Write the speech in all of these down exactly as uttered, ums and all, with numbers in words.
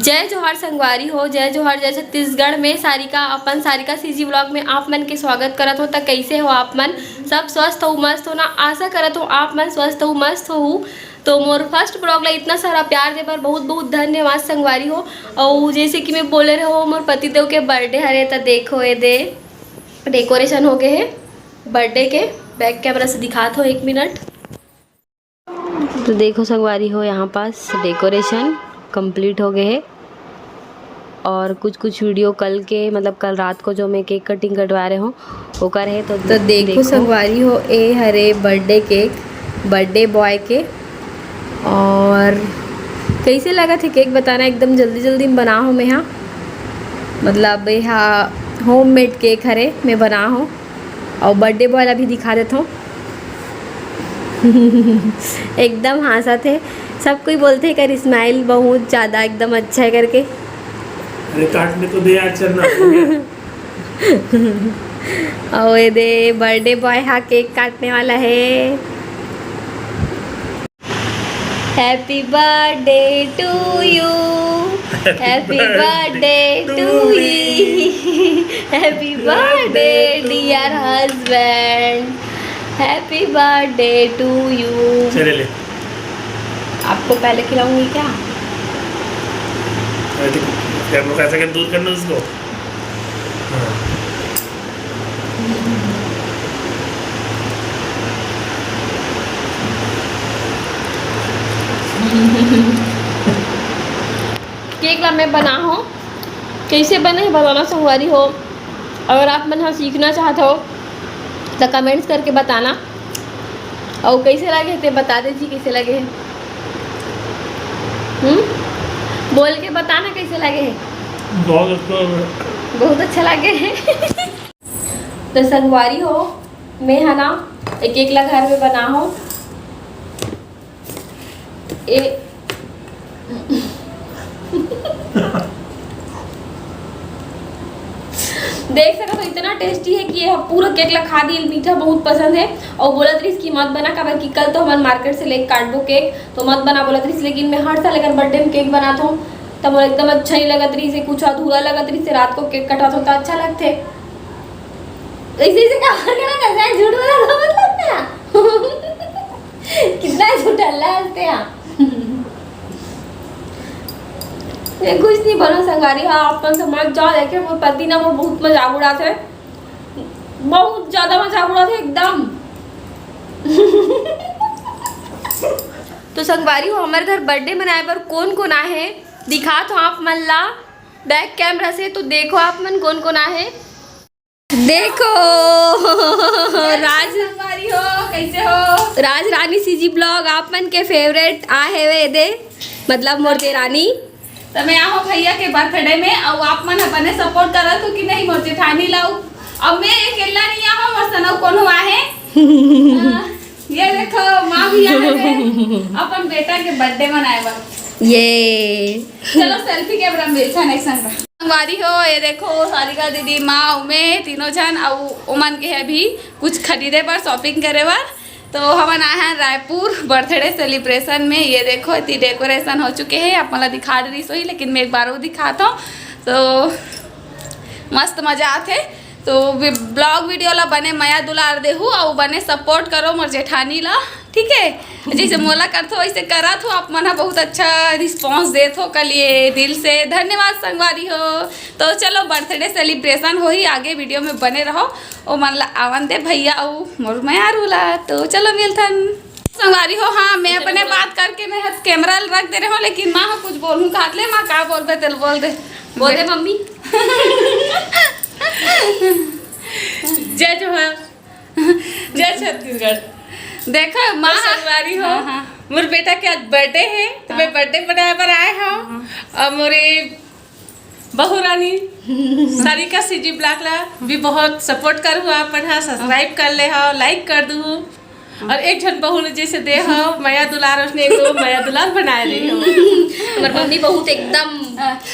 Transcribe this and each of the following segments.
जय जोहार संगवारी हो, जय जोहार, जय छत्तीसगढ़। मैं सारिका, अपन सारिका सीजी ब्लॉग में आप मन के स्वागत करत हो। त कैसे हो आप मन? सब स्वस्थ हो, मस्त हो ना? आशा करत हो आप मन स्वस्थ हो, मस्त हो। तो मोर फर्स्ट ब्लॉग ला इतना सारा प्यार दे बर बहुत बहुत धन्यवाद संगवारी हो। और जैसे कि मैं बोले रहो, मोर पतिदेव के बर्थडे हरे, त देखो ये दे डेकोरेशन हो गए है बर्थडे के। बैक कैमरा से दिखात हो एक मिनट। तो देखो संगवारी हो, यहाँ पास डेकोरेशन कंप्लीट हो गए है। और कुछ कुछ वीडियो कल के, मतलब कल रात को जो मैं केक कटिंग कटवा रहे हूँ, ओकर है। तो तो देखो देखो। संगवारी हो, ए हरे बर्थडे केक, बर्थडे बॉय के। और कैसे लगा थे केक बताना, एकदम जल्दी जल्दी में बना हो मैं, हाँ, मतलब ये हा होम मेड केक हरे मैं बना हो। और बर्थडे बॉय ला भी दिखा देत हो। एकदम हाँसत हे। सब कोई बोलथे एकर स्माइल बहुत ज्यादा एकदम अच्छा है करके। अरे काटने को दे यार, चलना हो गया। और ये दे बर्थडे बॉय हा केक काटने वाला है। Happy birthday to you, happy birthday to you, happy birthday dear husband, happy birthday to you। चले ले। आपको पहले खिलाऊंगी क्या? अरे तो कैमरा कैसे कर, दूर करना उसको। हाँ। केक ला मैं बना हो, कैसे बने है बताना संगवारी हो। अगर आप मन हा सीखना चाहत हो तो कमेंट्स करके बताना। और कैसे लगे ते बता दे जी, कैसे लगे है। हम्म, बोल के बताना कैसे लगे है। बहुत अच्छा। बहुत अच्छा लगे है। तो संगवारी हो, मैं हा ना एक एक ला घर में बना हो। ए देख सकत हो इतना टेस्टी है कि ये पूरा केक ला खा दी। मीठा बहुत पसंद है और बोलत रहिस कि मत बना, काबर कि कल तो हमन मार्केट से लेके काटबो केक, तो मत बना बोलत रहिस। लेकिन मैं हर साल एकर बर्थडे में केक बनात हूँ, तब मोला एकदम अच्छा नहीं लगत रहिस, कुछ अधूरा लगत रहिस। रात को केक कटात हूँ तो अच्छा लगथे। ऐसे ऐसे का करके ना, कैसे झूठ बोला था मतलब ना। कितना झूठल्ला हंसते हैं। ये कुछ नहीं बना संगवारी। हाँ, आप मन समझ जाओ। देखे, मोर पति ना वो बहुत मजाक उड़ाते हैं, बहुत ज्यादा मजाक उड़ाते हैं एकदम। तो संगवारी हो, हमारे घर बर्थडे मनाए बर कौन कौन आए हैं, दिखा तो आप मन ला बैक कैमरा से। तो देखो आप मन कौन कौन आए हैं। देखो राज संगवारी हो, कैसे हो? राज रानी सीजी ब्लॉग आप मन के फेवरेट आ हेवे दे, मतलब मोर देरानी। तो मैं आहो भैया के बर्थडे में, और आप मन अपने सपोर्ट करत हो कि नहीं मोर जेठानी लाऊ? अब मैं अकेला नहीं आहो, मोर सनौ कोनो आहे। हाँ, ये देखो माँ भी आ गए अपन बेटा के बर्थडे मनाए बर। ये चलो सेल्फी कैमरा में मिलता नेक्स्ट संग। संगवारी हो, ये देखो सारिका दीदी, माँ, उमे तीनों जन, और ओमन के अभी कुछ खरीदे बर, शॉपिंग करे बर। तो हमन आए हैं रायपुर बर्थडे सेलिब्रेशन में। ये देखो इतनी डेकोरेशन हो चुके हैं, आप मला दिखा रही सोई, लेकिन मैं एक बार वो दिखाता हूँ। तो मस्त मजा आथे। तो ब्लॉग वीडियो ला बने मया दुलार देहू और बने सपोर्ट करो मोर जेठानी ला, ठीक है? जैसे मोला करथो वैसे करत हो आप मन ह, बहुत अच्छा रिस्पांस देत हो, कलिए दिल से धन्यवाद संगवारी हो। तो चलो बर्थडे सेलिब्रेशन होही, आगे वीडियो में बने रहो। ओ मन ला आवन दे भैया अउ मोर मयारू ला। तो चलो मिलथन संगवारी हो। हाँ, मैं अपने बात करके मैं हाथ कैमरा रख दे रहे हो, लेकिन माँ हो कुछ बोलूँ कहत ले, माँ का बोलबे तेल बोल दे। बोल दे मम्मी। जय जोहार, जय छत्तीसगढ़। देखो माँ संगवारी हो, हाँ, हाँ। मोर बेटा के आज बर्थडे है, तो मैं बर्थडे मनाए बर आए हूँ। और मोरे बहू रानी सारिका सीजी ब्लॉग ला भी बहुत सपोर्ट करू, आप मन हा सब्सक्राइब कर ले हो, लाइक कर दू। और एक झन बहू ने जैसे दे हो मया दुलार, उसने एक दो मया दुलार बनाए दे हो। हमार मम्मी बहुत एकदम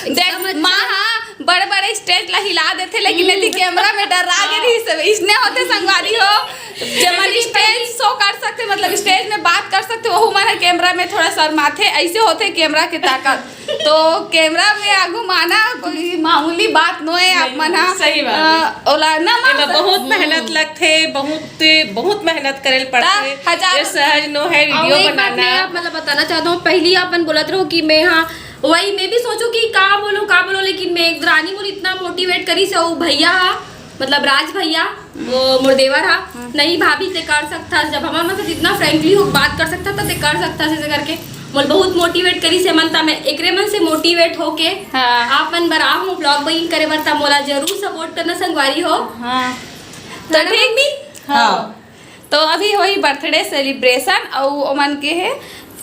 देख माँ, हाँ, बड़े बड़े स्टेज ला हिला देथे, लेकिन यदि कैमरा में डरा गे रही सब इसने होथे संगवारी हो। जेमन स्टेज शो कर सकथे, मतलब स्टेज में बात कर सकथे, वहू मन ह कैमरा में थोड़ा शर्माथे। ऐसे होथे कैमरा के ताकत। तो कैमरा में आगू माना कोई मामूली बात नोए। आप मन ह, सही बात है। अ, ओला ना मान एमा बहुत सकत। मेहनत लगथे, बहुत, बहुत मेहनत करे ल पड़थे। हजार ये सहज नो है अउ वीडियो एक बात बनाना। मैं आप मतलब बताना चाहता हूँ, पहली अपन बोलत रहो कि मैं, हाँ, वही मैं भी सोचूं कि का बोलूं, का बोलूं, लेकिन मैं एक रानी मोर इतना मोटिवेट करी से, वो भैया हा, मतलब राज भैया, वो मोर देवर हा, नहीं भाभी ते कर सकता, जब हमारे मतलब इतना फ्रेंकली हो बात कर सकता तो ते कर सकता से करके मोल बहुत मोटिवेट करी से मन ता मैं एकरे मन से मोटिवेट होके हाँ। आप मन बर आहूं ब्लॉग बइन करे बर ता मोला जरूर सपोर्ट करना संगवारी हो। हाँ। तो ठीक। हाँ। तो अभी होही बर्थडे सेलिब्रेशन अउ ओमन के हे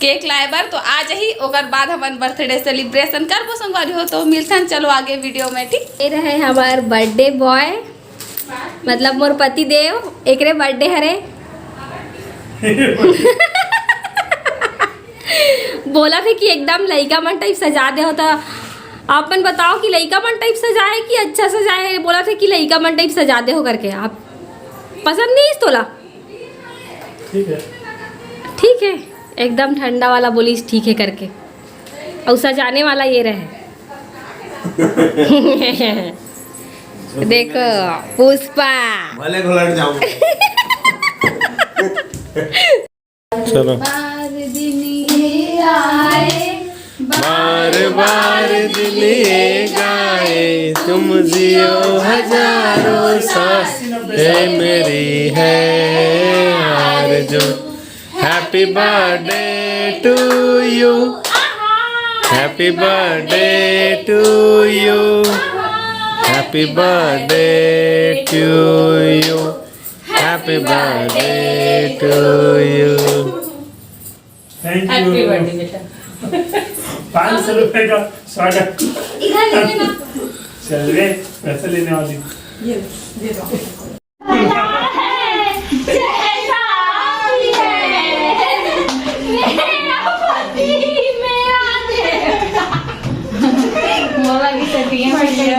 केक लाए बर, तो आ जाही, ओकर बाद हमन बर्थडे सेलिब्रेशन करबो संगवारी हो। तो मिलथन, चलो आगे वीडियो में, ठीक। ये रहे हमार बर्थडे बॉय, मतलब मोर पति देव, एकरे बर्थडे हरे। बोला थे कि एकदम लइका मन टाइप सजा दे हो, तो आप मन बताओ कि लइका मन टाइप सजाए कि अच्छा सजाए है? बोला थे कि लइका मन टाइप सजा दे हो करके। आप पसंद नहीं इस तोला? ठीक है। ठीक है, एकदम ठंडा वाला बोलिस ठीक है करके। अउ सजाने वाला ये रहे। देखो पुष्पा। भले घोलट जाऊं। चलो। बार दिन ये आए, बार बार दिल ये गाए, तुम जियो हजारों साल, ये मेरी है आरज़ू। Happy birthday to you, happy birthday to you, happy birthday to you, happy birthday to you। Thank you। Happy birthday बेटा। पाँच सौ रुपए का स्वागत। इधर ले लेना। चल रे, पैसे लेने वाली। ये लो, दे दो। मोला भी सटिया बढ़िया।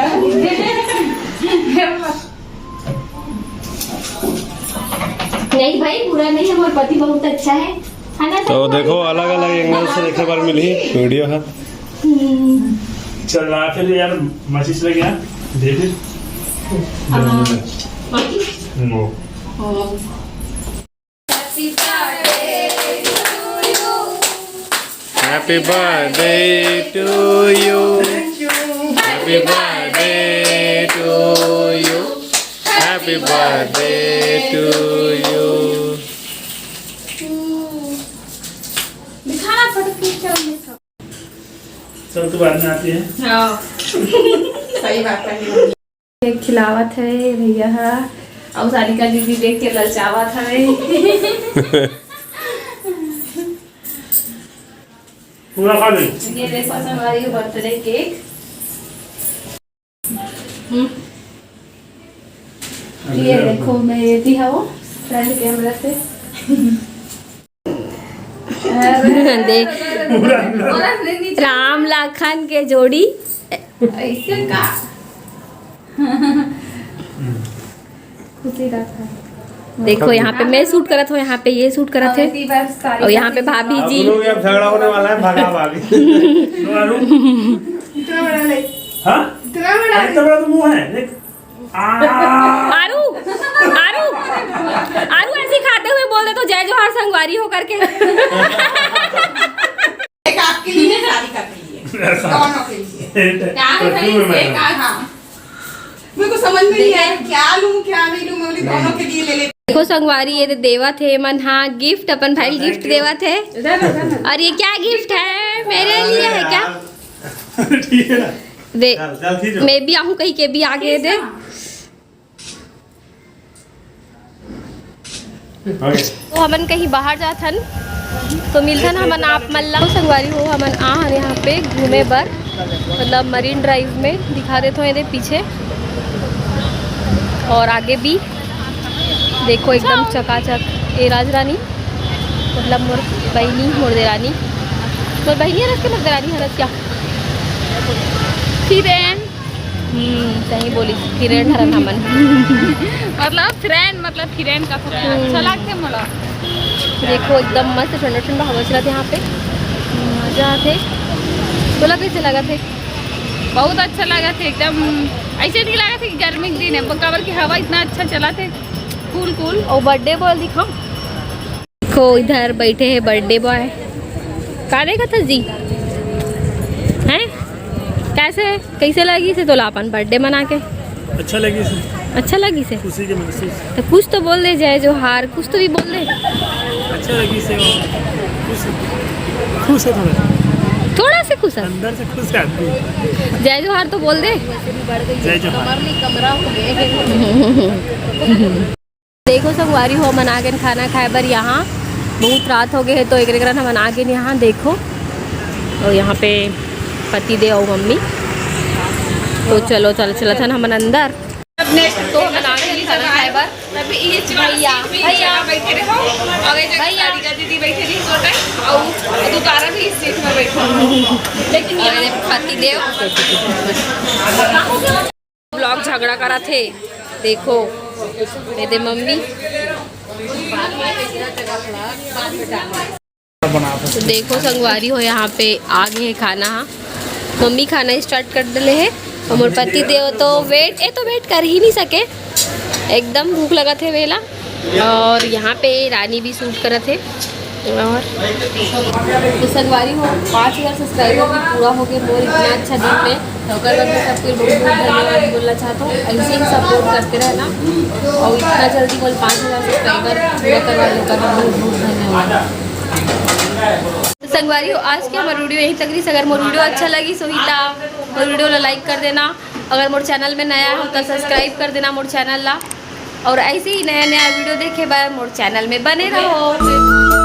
नहीं भाई, बुरा नहीं है, हमारा पति बहुत अच्छा है, है ना? तो देखो, अलग अलग एंगल से देखे बर मिलही वीडियो है। हम्म। चल रहा फिर यार, माचिस लग गया, दे फिर। हाँ, माचिस? वो। हाँ। Happy birthday to you. Happy birthday to you. Happy birthday to you. दिखाना फोटो खींच कर हमने सब। सब तो बाद में आती है। हाँ। सही बात है। केक खिलावत हे भैया ह, अउ सारिका दीदी देख के ललचावत हवे। पूरा खा ले। ये देखो, हमारी बर्थडे केक। हम्म। ये देखो, मैं ये भी हूँ फ्रंट कैमरा से। दे, राम लखन के जोड़ी। ऐसे का? खुशी रखा। देखो, यहाँ पे मैं शूट करत हूँ, यहाँ पे ये शूट करत है, और यहाँ पे भाभी जी। अब झगड़ा होने वाला है, भागा भाभी। इतना बड़ा नहीं। हाँ? इतना बड़ा? इतना बड़ा तो मुंह है, देख। आरू, आरू, आरू ऐसे ही खाते हुए बोल दे तो जय जोहार संगवारी हो करके। एक आपके लिए, सारिका के लिए, ऐसा। दोनों के लिए। क्या है भाई, इसमें क्या? हाँ। मेरे को समझ में नहीं आया, क्या लूं, क्या नहीं लूं, मैं बोली, दोनों के लिए ले ले। देखो संगवारी, ये तो देवत हे मन, हाँ, गिफ्ट, अपन भाई गिफ्ट देवत हे। और ये क्या गिफ्ट है? मेरे लिए है क्या? ठीक है ना? दे, चल, चल, खींचो। मैं भी आहूँ कही के भी आगे दे। तो हमन कहीं बाहर जात हन, तो मिलथन हमन आप मन ला। संगवारी हो, हमन आ हन यहाँ पे घूमे बर, मतलब मरीन ड्राइव में, दिखा देत हो एदे पीछे और आगे भी। देखो एकदम चकाचक। ए राजरानी, मतलब मोर बहिनी, मोर देरानी, मोर बहिनी हरस के मोर देरानी हरस क्या? फिर एन हम्म, सही बोलिस, friend हरन हमन। मतलब friend, मतलब friend का friend। हम्म। अच्छा लगथे मोला। देखो, एकदम मस्त ठंडा ठंडा हवा चलत हे यहाँ पे, मजा आथे। तोला कैसे लगत हे? बहुत अच्छा लगत हे एकदम। ऐसे नहीं लगत हे कि गर्मी के दिन हे, काबर कि हवा इतना अच्छा चलत हे, cool cool। और birthday boy दिखाओ। देखो, इधर बैठे हैं birthday boy। का देखत हस जी? हैं? कैसे, कैसे लगिस हे तोला अपन birthday मना के? अच्छा लगिस हे। अच्छा लगिस हे? खुशी के महसूस। तो कुछ तो बोल दे, जय जोहार, कुछ तो भी बोल दे। अच्छा लगिस हे, खुश, खुश हे थोड़ा। थोड़ा से खुश हे? अंदर से खुश हे आदमी। जय जोहार तो बोल दे। जय जोहार। देखो संगवारी हो, हमन आ गेन खाना खाए बर यहाँ। बहुत रात हो गए है, तो एकरे कारण हमन आ गेन यहाँ। देखो, और यहाँ पे पति देव और मम्मी। तो चलो, चल चलत हन हमन अंदर। अब next तो हमन आ गेन खाना खाए बर। भैया, भैया। बैठे रहो। और ये जगह भैया। सारिका दीदी बैठे रही, छोटा है। और दुकारा भी इस seat में बैठा। लेकिन और यहाँ ये पति देव। Vlog झगड़ा करत हे, देखो, ये दे मम्मी। तो देखो संगवारी हो, यहाँ पे आ गए हे खाना। हाँ, मम्मी खाना start कर देले हे और मोर पति देव तो wait, ए तो wait कर ही नहीं सके, एकदम भूख लगत हे वेला। और यहाँ पे रानी भी shoot करत हे। और तो संगवारी हो, पाँच हज़ार subscriber भी पूरा हो गए मोर इतना अच्छा दिन में। तो ओकर बर मैं सबके बहुत बहुत धन्यवाद बोलना चाहता हूँ। ऐसे ही support करते रहना और इतना जल्दी मोर पाँच हज़ार subscriber पूरा करवा दे, ओकर बर बहुत बहुत धन्यवाद। तो संगवारी हो, आज के हमर video यहीं तक रहिस। अगर मोर video अच्छा लगिस होही ता मोर video ला like कर देना, अगर मोर channel में नया हो तो subscribe कर देना मोर channel ला, और ऐसे ही नया नया video देखे बर मोर channel में बने रहो।